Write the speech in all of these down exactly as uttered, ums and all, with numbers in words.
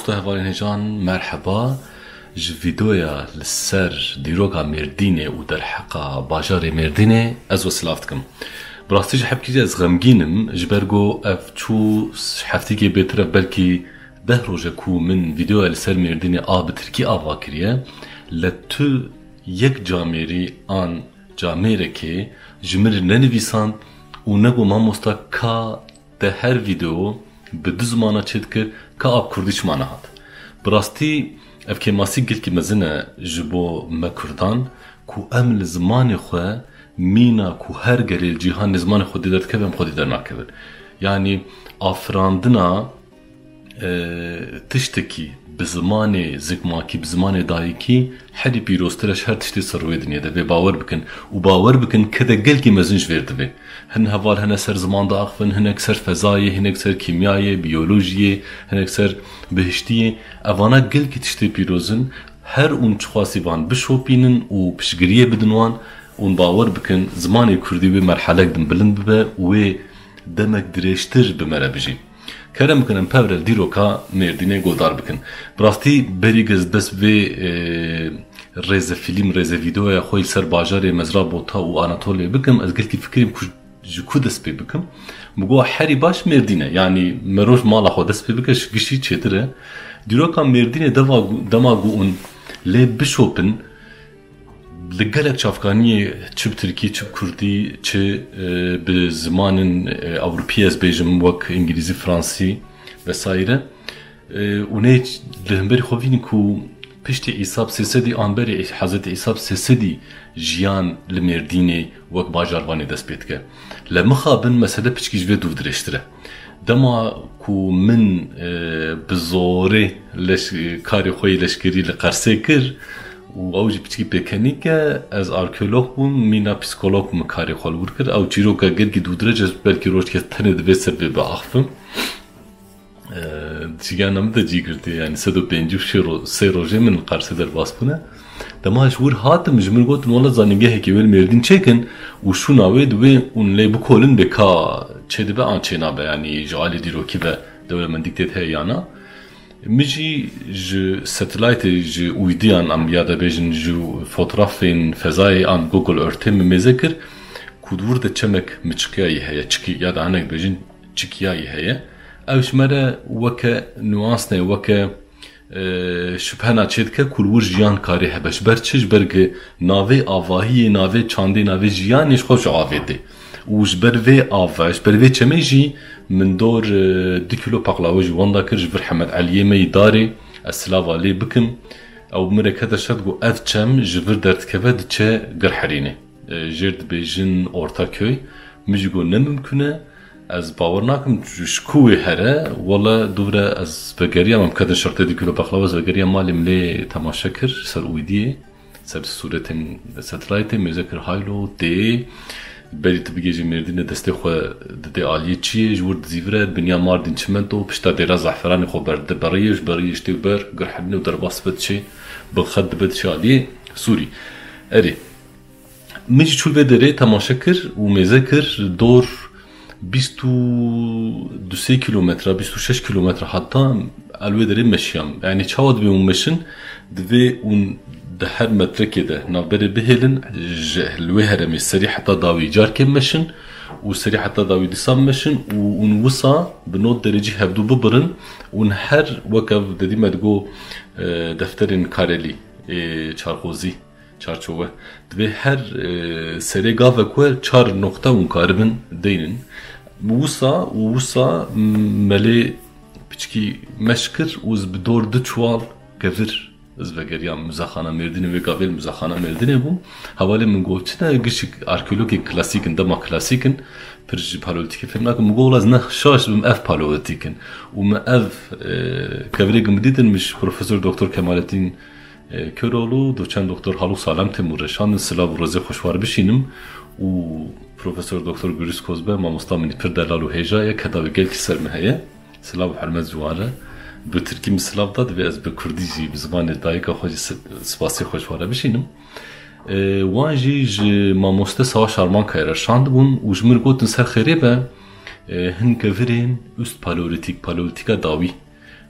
Bi hevalên hêjan merheba. Ji vîdeoya li ser dîroka Mêrdînê û derheqa bajarê Mêrdînê ez we silav dikim. Bi rastî ji hebkî jî ez xemgîn im, ji ber ku ev çû heftîkê bêtir ev belkî deh roj e ku min vîdeoya li ser Mêrdînê a bi tirkî ava kiriye. Li tu yek camêrî an camêrekê ji min re nenivîsand û nego mamosta ka te her vîdeo bi du zimana çêdikir, ka a bi kurdî çima nehat. Bi rastî ev kêmasî gelkî mezin e ji bo me kurdan ku em li zimanê xwe mîna ku her gelê li cîhanê zimanê xwe dê derdikeve em xwedî dernakevin. Yanî afirandina e, tiştekî bi zimanê zikmakî, bi zimanê dayikî herî pîroztir e ji her tiştê ser rûyê dinyê de. Vê bawer bikin û bawer bikin kede gelkî mezin ji vê re divê. Hin heval hene ser ziman diaxivin, hinek ser fezayê, hinek ser kîmyayê, biyolojiyê, hinek ser bihiştiyê. Evana gelkî tiştê pîroz in. Her ûn çixwasî van bişopînin û piştgiriyê bidin wan, ûn bawer bikin zimanê kurdî wê merhelek din bilind bibe û wê demek dirêjtir bi me re bijî. Kerem bikin em pevre li dîroka Mêrdînê godar bikin. Bi rastî berî ez dest vê, e, rêze fîlm, rêze vîdeoya xwe li ser bajarê Mezra Bota û Anatoliyê bikim, ez gelkî fikirîm ku ji ku dest pê bikim. Min got herî baş Mêrdîn e. Yanî meroj mala xwe dest pê bike ji giştî çêtir e. Dîroka Mêrdînê deva, dema ku hûn lê bişopin, li gelek çavkaniyê çi bi tirkî, çi bi kurdî, çi, e, bi zimanên, e, ewropî ez bêjim wek îngilîzî, fransî vesaire. E, û nê li hemberî xwe vînin ku piştî Îsa bi sê sedî an berê Hezretî Îsa bi sê sedî jiyan li Mêrdînê wek bajarvanê dest pê dike. Li mixabin mesele piçkî ji vê dûr dirêjtir e. Dema ku min, e, bi zorê leş-, karê xwe yê leşkerî li Qersê kir û ew jî piçkî pêkenîk e, ez arkeolog bûm, mîna psîkolog min karê xwe li wir kir. Ew çîroka gelkî dûdirêj e, belkî rojkê tenê di vê ser vê biaxivim. E, cigana min de cî girtiye, yanî sed û pêncî û sê ro-, sê rojê min li Qersê derbas bûne. Dema ji wir hatim, ji min gotin, wela zanîngehekê wê li Mêrdîn çêkin û şûna wê di wê hûn lê bikolin bê ka çê dibe an çê nabe, yanî ji alî dîrokî ve dewlemendîk tê heye ya na. Min jî ji satelaytê, ji uydiyan em ya da bêjin ji fotografên fezayê an Google Earthê min mêze kir ku di wir de çemek miçikiyayî heye, çikî ya da hinek dibêjin çikiyayî heye. Ev ji me re weke nuansne, weke, e, şibhena çêdike ku li wir jiyan karê hebe. Ji ber çi? Ji ber ku navê avahiyê, navê çandê, navê jiyanê ji xwe ji avê tê. Û ji ber vê ava, ji ber vê çemê jî min dor, e, du kîlo paqlawe ji wan da kir, ji vir Hemed Eliyê me yî darê, ez silava lê bikim. Ew min re kete şert got, ev çem ji vir derdikeve diçe Girherînê. E, jêr dibêjin Ortaköy. Min jî got, ne mimkun e, ez bawer nakim, ji ku wê here, wele dûre ez vegeriyam, em kedin şertê du kîlo paqlawe, ez vegeriyam malê min lê temaşe kir, ser uydiyê, ser sûretên satelaytê, mêze kir haylo, tê, berî tu bigêjî Mêrdînê destê xwe didê aliyê çiyê, ji wir dizîvire, dibinya Mardîn çimento, pişta dêra Zehferanê xwe berdide beriyê, ji beriyê ji tê ber, Girherînê û derbas dibe diçê, bi xet dibe diçê aliyê Sûrî. Erê, Min jî çû vê derê temaşe kir û mêze kir, dor bîst û du sê kîlometre, bîst û şeş kîlometre heta el wê derê meşiyam. Yanî çawa divê hûn meşin? Divê hûn di her metrekê de navberê bihêlin, ji li wê heremê serî heta dawî carkê meşin û serî heta dawî dîsa meşin û hûn wisa bi not derecî hevdû bibirin. Hûn her wek ev dedî me digo, e, defterên karelî, ê, çarxozî, çarçowe. Divê her, e, serê gavek we çar noqte hûn karibin deynin. Wisa û wisa melê piçkî meş kir û ez bi dor du çuwal kevir ez vegeriyam muzexana Mêrdînê, wê gavê li muzexana Mêrdînê bûm. Hevalê min got, çi ne gişik arkeologê klasîk in, dema klasîk in, pir ji paleolîtîkê fêm nakin. Min got, wela ez ne şaş dibim, ev paleolîtîk in. Û min ev, e, kevirê min dîtin, min ji Profesor Doktor Kemalettin e, Köroğlu, doçent doktor Haluk Salem tê min re şandin, silav û rêzê xweşwar bişînim û Profesor Doktor Güriz Kozbe, mamosta min pir delal û hêja ye, keda wê gelkî ser min heye. Silav û hurmet ji wan re. Bi tirkî min silav da, divê ez bi kurdî jî, bi zimanê dayika xwe jî si-, spasê xweşware bişînim. E, wan jî ji mamoste Savaş Armankaya re şandibûn û ji min gotin ser xêrê be, e, hin kevirên üst paleolîtîk, paleolîtîka dawî.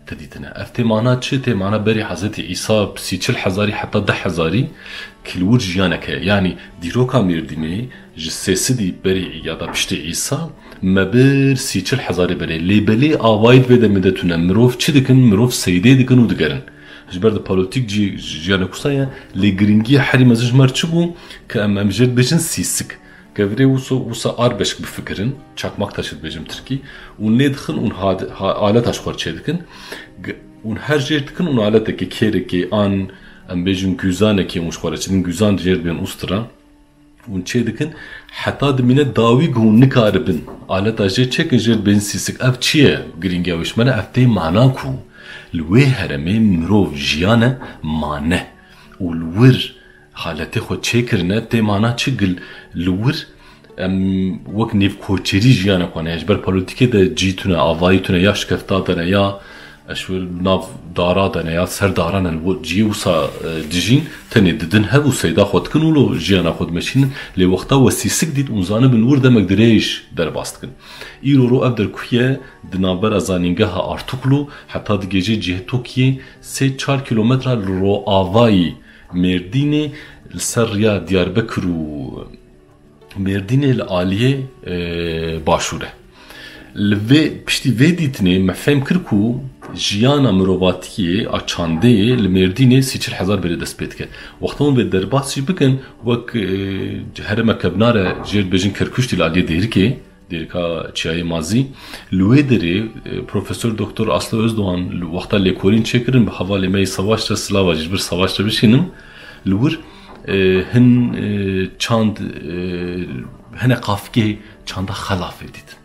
te dîtine. Ev tê mana çi? Tê mana berî Hezretî Îsa sî çil hezarî heta deh hezarî ki li wir jiyanek heye. Yanî dîroka Mêrdînê ji sê sedî berî ya da piştî Îsa me bir sî çil hezarî berê. Lê belê avayî di vê demê de tune. Mirov çi dikin? Mirov seydê dikin û digerin. Ji ber di polîtîk cî jiyane kusa ye, lê giringî herî mezin ji me re çi bû? Ki em, em jê dibêjin sîsik. Kevirê wisa, wisa arbeşk bifikirin, çakmaktaş dibêjim tirkî, û nê dixin û had-, ha-, aleta ji xwe çê dikin. G-, û her jê dikin û aletekê kêrekê an, em bêjin, guzanekê û ji xwe re çidin guzan jê dibên ustura. Hûn çê dikin, heta dimîne dawî ku hûn nikaribin aleta jê çêkin, jê dibên sîsik. Ev çi ye? Girîngiya wê ji me re, ev tê mana ku li wê heremê mirov jiyane mane û li wir haletê xwe çêkirine, tê mana çi? Gil li wir em wek nêvkoçerî jiyane xwe ne. Ji ber polîtîkê de cî tune, avayî tune, ya şikefta de ne, ya eşwil nav dara de ne, ya ser dara ne, li ciyê wisa, e, dijîn, tenê didin hev û seyda xwe dikin û lo jiyana xwe dimeşînin. Lê wexta we sîsik dît û zanibin wir demek dirêj derbas dikin. Îro ro ev derkuye di navbera zanîngeha Artuklu heta digêje cihê Tokiyê sê çar kîlometra li roavayî Mêrdînê, li ser riya Diyarbekir û Mêrdînê li aliyê, e, başûr e. Li vê, piştî vê dîtinê me fehm kir ku jiyana mirovatiyê a çandeyê li Mêrdînê sî çil hezar berê dest pê dike. Wexta hûn vê derbas jî bikin, wek, e, herêma kevnar e, jê dibêjin Kerkûştî li aliyê Dêrikê, Dêrika Çiyayê Mazî. Li wê derê, e, Profesor Doktor Aslı Özdoğan li wexta lêkolîn çêkirin, bi hevalê me yê Savaş re, silava jî ji bir Savaş re bişînim, li wir, e, hin, e, çand, e, hine qafikê çanda Xelafê dîtin.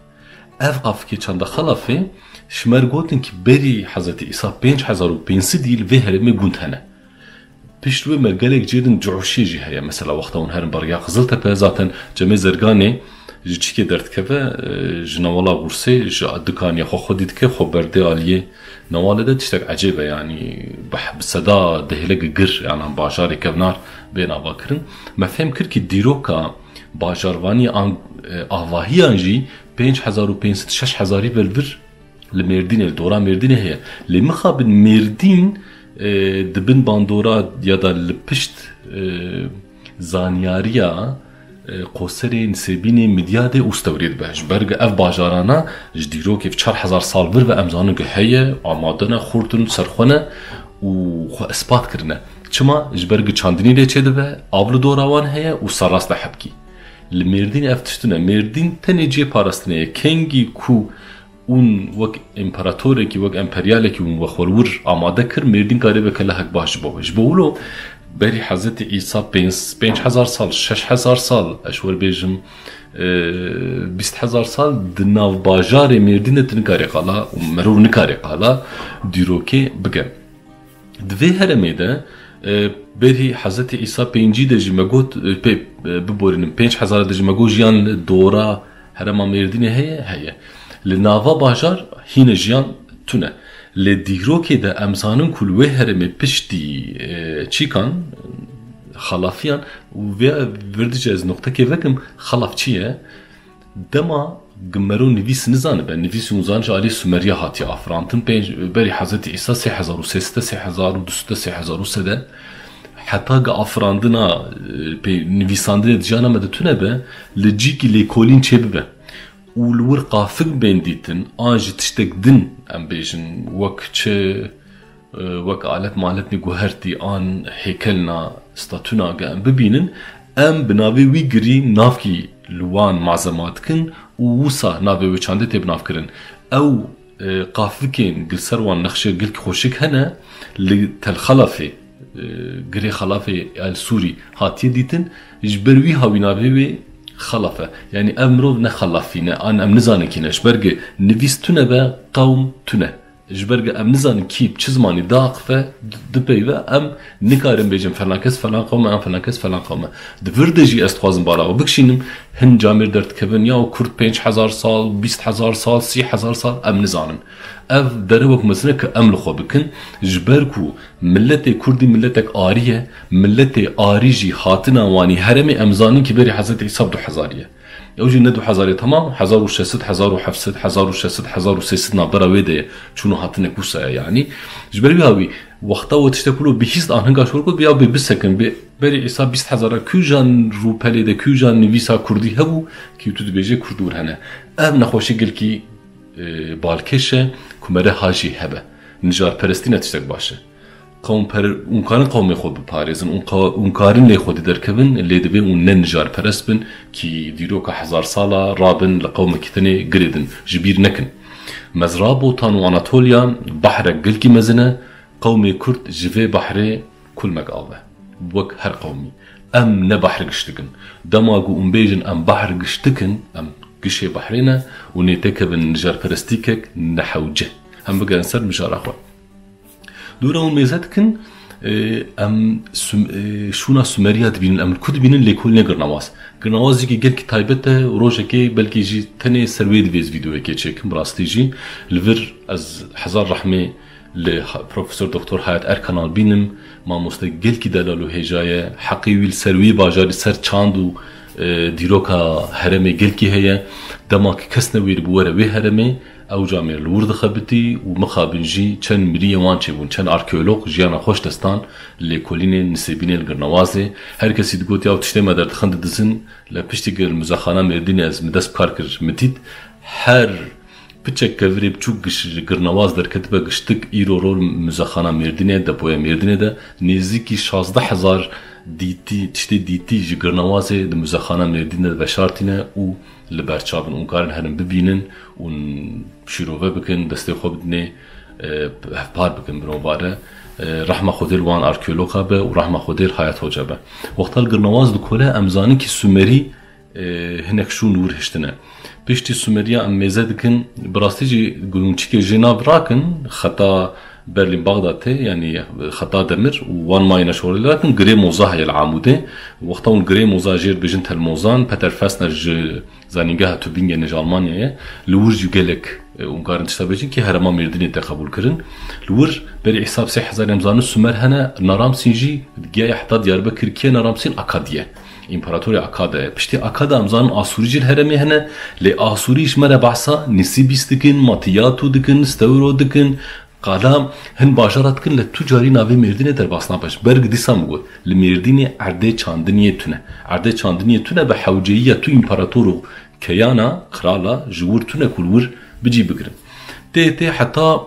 Ev qafikê çanda Xelafê ji me re gotin ki berî Hezretî Îsa pênc hezar û pênc sedî li vê herêmê gund hene. Pişt wê me gelek cihê din cihuşiyê jî heye. Mesela wexta hûn herin beriya Qiziltepe, zaten Cemê Zerganê ji çikê derdikeve, e, ji newala Qursê, ji dikaniya xwe xwedî dike, xwe berdê aliyê newalê de, tiştek ecêb e, yanî bi, bi seda dehêlek gir, yani bajarê kevnar bên avakirin. Me fehm kir ki dîroka bajarvanî an, e, avahiyan jî pênc hezar û pênc sed şeş hezarî ve li vir li Mêrdînê, li dora Mêrdînê heye. Lê mixabin Mêrdîn, e, di bin bandora ya da li pişt, e, zanyariya, e, Qoserê, Nisêbînê, Midyadê û Stewrê dibe. Ji ber ku ev bajarana ji dîrokê çar hezar sal vir ve em zanin ku heye, amade ne, xurt in, serxwe ne û xwe ispat kirine. Çima? Ji ber ku çandinî lê çêdibe, av li dora wan heye û serrast de hebkî. Li Mêrdînê ev tişt tune. Mêrdîn tenê cihê parastinê ye. Kengî ku hûn wek împaratorekî, wek emperyalekî hûn we xwe li wir amade kir, Mêrdîn karê be kele hek baş ji bo we. Ji bo wilo berî Hezretî Îsa pênc, pênc hezar sal, şeş hezar sal, ez ji we bêjim, e, bîst hezar sal di nav bajarê Mêrdîn de tu nikarê qala û merov nikarê qala dîrokê bike. Di vê heremê de, e, berî Hezretî Îsa pêncî de jî me got, e, pê, e, biborînim, pênc hezar de jî me got jiyan li dora herêma Mêrdînê heye, heye. Li nava bajar hîne jiyan tune. Lê dîrokê de em zanin ku li wê herêmê piştî, e, çîkan, xalafiyan û vê vir de jî ez noqtekê vekim, xalaf çi ye? Dema gi mero nivîs nizanibe, nivîs û zan ji alî Sumeriya hatiye afirandin, pênc, berî Hezretî Îsa sê hezar û sê sed, sê hezar û du sed, sê hezar û sê sed, heta gi afirandina, e, pê nivîsandinê di jiyana me de tune be, li cîkî lêkolîn çêbibe û li wir qafik bên dîtin, an ji tiştek din, em bêjin, wek çi, e, wek alet maletnê guhertî an hêkelna statuna ge em bibînin, em bi navê wî girî navkî li wan malzema dikin û wisa navê wê çandê tê binavkirin. Ew, e, qafikên gil ser wan nexşê gilkî xweşik hene, li Tel Xelafê, e, girê Xelafê El Sûrî hatiye dîtin, ji ber wî hawî navê wê Xelaf e. Yanî ev mirov ne xelafî ne, an em nizanin kî ne. Ji ber gi nivîs tune be, qewm tune. Ji ber ku em nizanin kî bi çi zimanî diaxife, di-, dipeyve, em nikarin bêjin falan kes falan qewm e, em falan kes falan qewm e. Di vir de jî ez dixwazim bala we bikişînim, Hin camêr derdikevin ya Kurd pênc hezar sal, bîst hezar sal, sî hezar sal, em nizanin. Ev dere wek mezin e ku em li xwe bikin, ji ber ku miletê Kurdî miletek arî ye, miletê arî jî hatina wan ê herêmê, em zanin ki berî Hezretî Îsa bi du hezar ye. Ew jî ne du hezar e, temam, hezar û şeş sed, hezar û heft sed, hezar û şeş sed, hezar û sê sed navbera wê de ye. Çûn û hatinek wisa ye yanî. Ji ber wî hawî, wexta we tiştek wilo bihîst an hinga şor got, ya bê bisekin, bê berî Îsa bîst hezar e, kûjan rûpelê de, kûjan nivîsa Kurdî hebû, ki tu dibêjê Kurd wir hene. Ev nexweşî gelkî, e, balkêş e, ku mere ha jî hebe. Nijarperestî ne tiştek baş e. Qewmper-, hûn karin qewmê xwe biparêzin, hûn qa-, hûn karin lê xwedî derkevin, lê divê hûn ne nijarperest bin, ki dîroka hezar sala rabin li qewmekî tenê girêdin, ji bîr nekin. Mezra Botan û Anatoliya bahrek gelkî mezin e, qewmê Kurd ji vê bahrê kulmek av e. Wek her qewmî. Em ne bahr giştik in. Dema ku hûn bêjin em bahr giştik in, em gişê bahrê ne û nê têkevin nijarperestîkek nehewce. Em bigerin ser mijara xwe. Dûra hûn mêze dikin, e, em Sum-, e, şûna Sumeriya dibînin, em li ku dibînin? Lêkolînê Girnewaz. Girnewaz jî gelkî taybet e, rojekê belkî jî tenê ser wê divê ez vîdeoyekê çêkim, bi rastî jî. Li vir ez hezar rehmê li ha-, Profesor Doktor Hayat Erkanal bînim, mamoste gelkî delal û hêja ye, heqê wî li ser wî bajarî, ser çand û, e, dîroka herêmê gelkî heye. Dema ki kes newêribû were wê herêmê, ew camêr li wir dixebitî û mixabin jî çend miriyê wan çêbûn, çend arkeolog jiyana xwe ji dest dan, lêkolînê Nisêbînê li Girnewazê. Her kesî digot, ya tiştê me derdixin didizin, li piştî gel Muzexana Mêrdînê ez min dest bi kar kir, min dît her piçek kevirê biçûk giş-, ji Girnewaz derketibe giştik, îro rol Muzexana Mêrdînê, depoya Mêrdînê de nêzîkî şazdeh hezar dîtî, tiştê dîtî ji Girnewazê di Muzexana Mêrdînê de veşartîne û li ber çav in. Hûn karin herin bibînin, hûn şîrove bikin, destê xwe bidinê, e, hevpar bikin mirovare. E, rehma Xwedê li wan arkeologa be û rehma Xwedê li Hayat Hoca be. Wexta li Girnewaz dikole, em zanin ki Sumerî, e, hinek şûn wir hiştine. Piştî Sumeriya em mêze dikin, bi rastî jî gulûnçikê jê nav rakin, xeta Berlin Baxdad tê, yanî xeta demir û wan mayîna şorê rakin, Girê Moza heye li Amûdê. Wexta hûn Girê Moza jêr bêjin Tel Mozan, Peter Festner ji zanîngeha Tübingenê ji Almanyayê, li wir jî gelek, e, hûn karin tişta bêjin ki herêma Mêrdînê tê qebûl kirin. Li wir berî hesab sê hezar em zanin Sumer hene, Naramsîn jî giyaye heta Diyarbekir, kê Naramsîn? Akad e. Împaratorê Akad e. Piştî Akad em zanin Asûrî jî li herêmê hene, lê Asûrî ji me re behsa Nisîbîs dikin, Matiyatu dikin, Stewro dikin, qala hin bajara dikin, lê tu carî navê Mêrdînê derbas nabe. Ji ber dîsa min got, li Mêrdînê erdê çandiniyê tune. Erdê çandiniyê tune bi hewceyiya tu împarator û keyana, krala ji wir tune ku li wir bi cî bigirin. Tê tê heta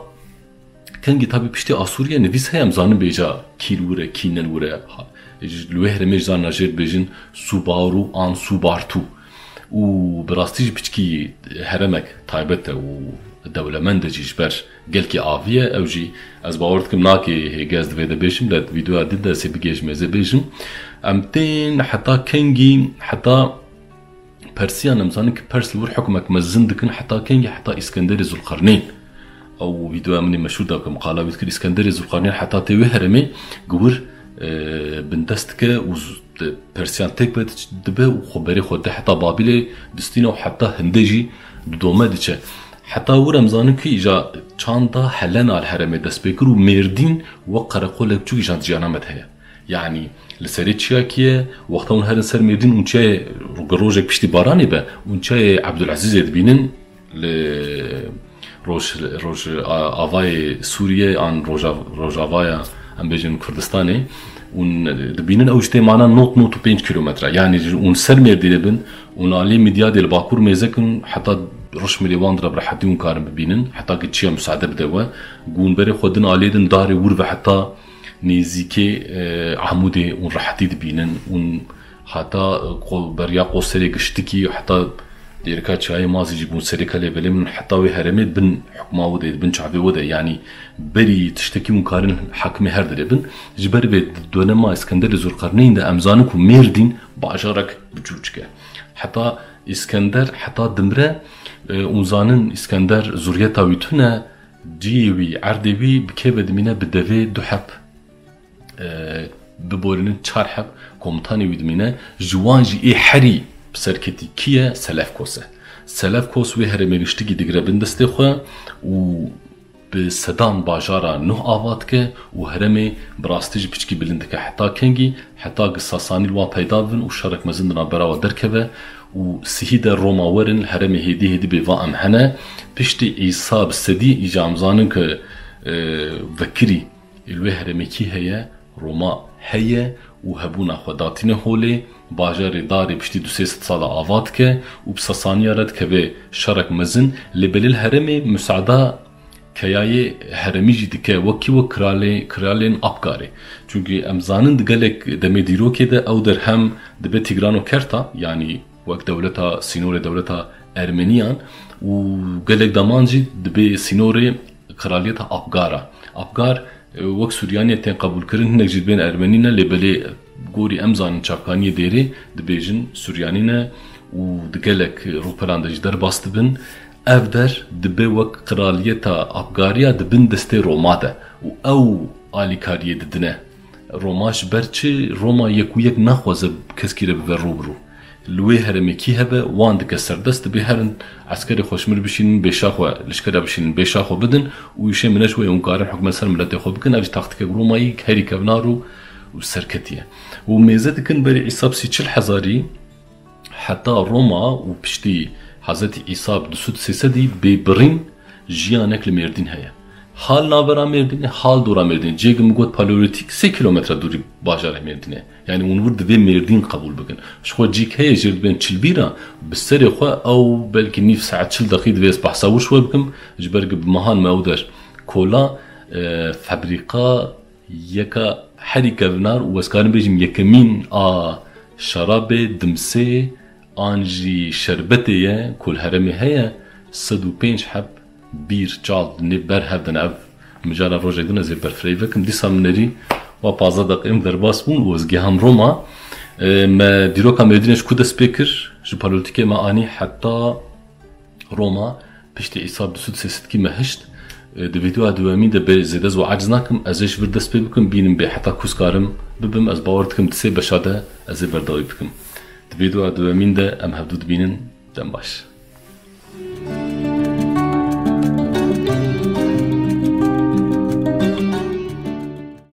kengî tabî piştî Asûriye nivîs heye, em zanin bêja kî li wir e, kî ne li wir e. Ha, ji, li wê herêmê ji zanina jêr dibêjin Subaru an Subartu. Û bi rastî jî piçkî herêmek taybet e û dewlemend e jî ji ber gelkî avî ye. Ew jî ez bawer dikim nakê hêge ez di vê de bêjim, lê di vîdeoya din de ez ê bigihêjim, ez ê bêjim. Em tên heta kengî, heta Persiyan, em zanin ki Pers li wir hukmek mezin dikin, heta kengî, heta Îskenderê Zulqerneyn. Ew vîdeoya min ê meşhûr da ku min qala wî dikir, Îskenderê Zulqerneyn heta tê wê herêmê, ku wir, e, bindest dike û z-, de Persiyan têk ve diç-, dibe û xwe berê xwe dide heta Babîlê distîne û heta Hindê jî didome diçe. Heta wir em zanin ku îja çanda Helena li herêmê dest pê kir û Mêrdîn wek qereqolek biçûk îja di jiyana me de heye. Yanî li serê çiyakî ye, wexta hûn herin ser Mêrdîn, hûn çiyayê, rojek piştî baranê be, hûn çiyayê Ebdulezîzê dibînin, li roj, roj a-, avayê Sûriyê an roja-, rojavaya, em bêjin, Kurdistanê, hûn dibînin ew ji tê mana nod, nod û pênc kîlometre. Yanî hûn ser Mêrdînê bin, hûn alî Midyadê li bakur mêze kin, heta Rişmilê wan re bi rehetî hûn karin bibînin, heta ki çiya misaade bide we, ku hûn berê xwe din alê din darê wir ve heta nêzîkê, e, Amûdê hûn rehetî dibînin, hûn heta, e, qo-, beriya Qoserê giştikî, heta dêrika çiyayê Mazî jî bûn serêka lêvelê min, heta wê herêmê bin hukma we de, bin çavê we de, yanî berî tiştekî hûn karin hakimê her derê bin. Ji ber vê di dönema Îskenderê Zûlqerneyn de em zanin ku Mêrdîn bajarek biçûçik e. Heta Îskender, heta dimre, e, hûn zanin Îskender zûriyeta wî tune, cihê wî, erdê wî bi kê ve dimîne? Bi devê du heb, e, biborînin çar heb komutanê wî dimîne. Ji wan jî ê herî bi serketî kî ye? Selefkos e. Selefkos wê herêmê giştikî digire bin destê xwe û bi sedan bajara nuh ava dike û herêmê bi rastî jî piçkî bilind dike. Heta kengî? Heta gi Sasanî li wan peyda bibin û şerek mezin di navbera we derkeve û sihî de Roma werin, herêmê hêdî hêdî bê va em hene. Piştî Îsa bi sedî îca em zanin ku, e, vekirî li wê herêmê kî heye? Roma heye û hebûna xwe datîne holê, bajarê darê piştî du sê sed sala ava dike û bi Sasaniya re dikeve şerek mezin, lê belê li herêmê musada keyayê herêmî jî dike, wekî wek kralê, kralên Apgarê. Çunkî em zanin di gelek demê dîrokê de ew der hem dibe Tîgranokerta, yanî wek dewleta sînorê dewleta Ermeniyan û gelek deman jî dibe sînorê kraliyeta Apgara. Apgar, e, wek Suryaniyê tên qebûlkirin, hinek jî dibên Ermenî ne, lê belê gorî em zanin çavkaniyê dêrê dibêjin Suryanî ne û di gelek rûpelan de jî derbas dibin. Ev der dibe wek kraliyeta Apgariya di bin destê Roma de û ew alîkariyê didine. Roma ji ber çi? Roma yek û yek naxwaze keskî re bibe rû bi rû. Li wê herêmê kî hebe, wan dike serdest, dibê herin eskerê xwe ji mir bişînin bêşa xwe, lişkera bişînin bêşa xwe bidin û îşê min e ji wê hûn karin hukme ser miletê xwe bikin. Ev jî taktikek Romayî herî kevnar û, û serketî ye. Û mêze dikin berî Îsa bi sî çil hezarî heta Roma û piştî Hezretî Îsa bi du sed sê sedî bê birîn jiyanek li Mêrdîn heye. Hal navbera Mêrdînê, hal dora Mêrdînê. Cihê min got paleolîtîk sê kîlometre dûrî bajarê Mêrdînê. Yanî hûn wir divê Mêrdîn qebûl bikin. Ji xwe cîk heye jê dibên çilbîra, bi serê xwe ew belkî nîv saet çil deqî divê ez behsa wir ji we bikim. Ji ber ku bi mehan me ew der kola, e, febrîqa yeka herî kevnar û ez karim bêjim yekemîn a şerabê dimsê an jî şerbetê ye ku li herêmê heye, sed û pênc heb bîr çal nê ber hev de ne. Ev mijara rojek din ez ê berfireyî vekim. Dîsa min nerî wa pazdeh deqê min derbas bûn û ez giham Roma. E, me dîroka Mêrdînê ji ku dest pê kir? Ji paleolîtîkê me anî heta Roma, piştî Îsa bi du sed sê sedkî me hişt. E, di vîdeoya duyemîn de bê zêde ez we aciz nakim, ez ê ji vir dest pê bikim, bînim bê heta ku ez karim bibim, ez bawer dikim di sê beşa de ez ê berdewamî bikim. Di vîdeoya duyemîn de em hevdû dibînin, dem baş.